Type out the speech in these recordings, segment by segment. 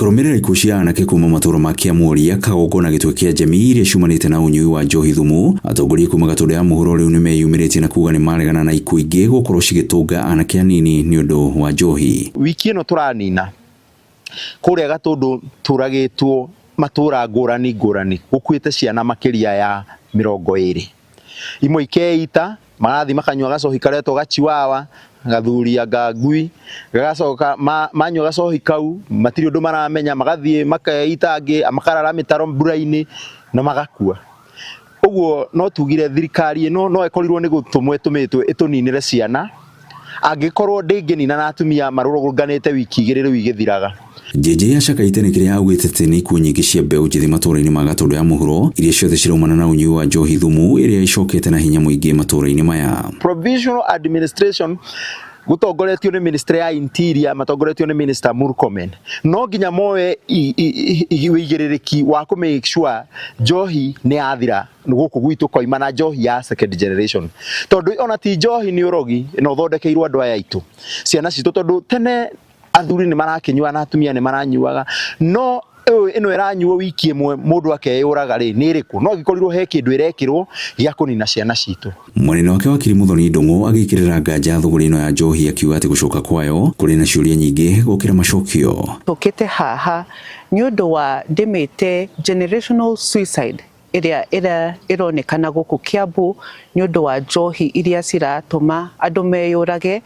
Kũrũmĩrĩra ikuũ cia anake kuma matũra ma Kĩamuoria, Kagongo na Gĩtwe kĩa Njemi iria ciumanĩte na ũnyui wa njohi thumu, atongoria kuma Gatũndũ ya mũhuro rĩu nĩmeyumĩrĩtie na kuga nĩmaregana na ikuũ ingĩ gũkorwo cigĩtũnga anake anini nĩ ũndũ wa njohi. Wiki ĩno tũranina kũrĩa Gatũndũ tũragĩtwo matũra ngũrani ngũrani gũkuĩte ciana makĩria ya 20. Imwe ikeita marathiĩ makanyua gacohi karetwo gachiwawa gathuria ngangui gagacoka manyua gacohi kau matirĩ ũndũ maramenya magathiĩ makeita angĩ makarara mĩtaro mbura-inĩ na magakua. Ũguo no tugire thirikari ĩno no ĩkorirwo nĩ gũtũmwo ĩtũmĩtwo ĩtũninĩre ciana angĩkorwo ndĩngĩnina na atumia marũrũnganĩte wiki 2 rĩu igĩthiraga. JJ acakaĩte nĩ kĩrĩa augĩte atĩ nĩ ikuũ nyingĩ cia mbeũ njĩthĩ matũra-inĩ ma Gatũndũ ya mũhuro iria ciothe ciraumana na ũnyui wa njohi thumu ĩrĩa ĩcokete na hinya mũingĩ matũra-inĩ maya. Provisional administration gũtongoretio nĩ ministry ya interior matongoretio nĩ minister Murkomen no nginya moe ũigĩrĩrĩki wa kũ make sure njohi nĩ yathira gũkũ gwitũ koima na njohi ya second generation tondũ ona ti njohi nĩ ũrogi na ũthondekeirwo andũ aya aitũ ciana citũ tondũ tene athuri nĩ marakĩnyua na atumia nĩ maranyuaga no ĩno ĩranyuo wiki ĩmwe mũndũ akeyũraga rĩ nĩ ĩrĩkũ no angĩkorirwo he kĩndũ ĩrekĩrwo gĩa kũnina ciana citũ. Mwena wake wakiri Muthoni Ndung'u agĩkĩrĩra nganja thũgũrĩ ĩno ya njohi akiuga atĩ gũcoka kwayo kũrĩ na ciũria nyingĩ gũkĩra macokio. Tũkĩte haha nĩ ũndũ wa ndĩmĩte generational suicide ĩrĩa ĩronekana gũkũ Kiambu nĩ ũndũ wa njohi iria ciratũma andũ meyũrage.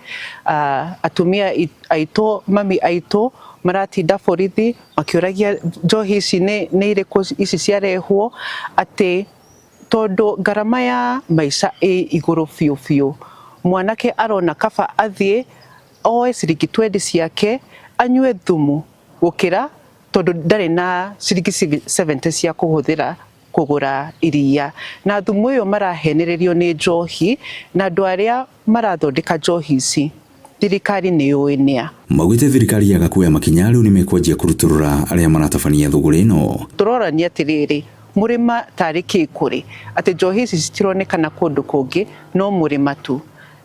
Atumia aitũ, mami aitũ maratinda borithi makĩũragia njohi ici nĩ irĩkũ ici ciarehwo, atĩ tondũ ngarama ya maica ĩ igũrũ biũ biũ, mwanake arona kaba athiĩ oe ciringi 20 ciake anyue thumu gũkĩra tondũ ndarĩ na ciringi 70 cia kũhũthĩra kũgũra iria. Na thumu ũyũ marahenererio nĩ njohi na andũ arĩa marathondeka njohi ici thirikari nĩ yũĩ nĩa. Maugĩte thirikari yaga kuoya makinya rĩu nĩmekwanjia kũrutũrũra arĩa maratabania thũgũrĩ ĩno. Tũrorania atĩrĩrĩ, mũrĩma tarĩ kĩ kũrĩ atĩ njohi ici citironekana kũndũ kũngĩ no mũrĩma tu.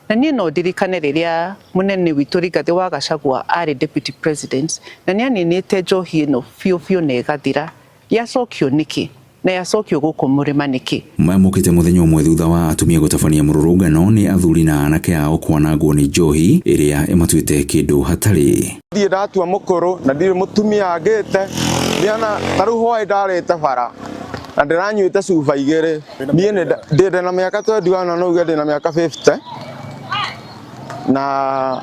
Na niĩ no ndirikane rĩrĩa mũnene witũ Rigathĩ wa Gachagua arĩ deputy president na nĩ aninĩte njohi ĩno biũ biũ na ĩgathira. Yacokio nĩkĩ? Na yacokio gũkũ mũrĩma nĩkĩ? Maya mokĩte mũthenya ũmwe thutha wa atumia gũtabania mũrũrũngano nĩ athuri na anake ao kwanangwo nĩ njohi ĩrĩa ĩmatuĩte kĩndũ hatarĩ. Ndirĩ ndatua mũkũrũ na ndirĩ mũtumia angĩte ndiana ta rĩu hwaĩ ndarĩte bara na ndĩranyuĩte cuba 2. Niĩ ndĩ na mĩaka 21 no uge ndĩ na mĩaka 50 na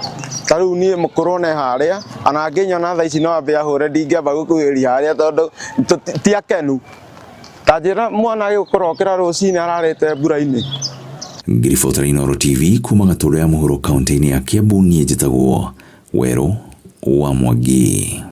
ta rĩu niĩ mũkũrũ one harĩa ona angĩnyona thaa ici no ambe ahũre ndingĩamba gũkuhĩrĩria harĩa tondũ ti akenu. Ta njĩra mwana agĩkũrokĩra rũcinĩ ararĩte mbura-inĩ. Ngĩribotera Inooro TV kuma Gatũndũ ya mũhuro kaunti-inĩ ya Kiambu, niĩ njĩtagwo Werũ wa Mwangi.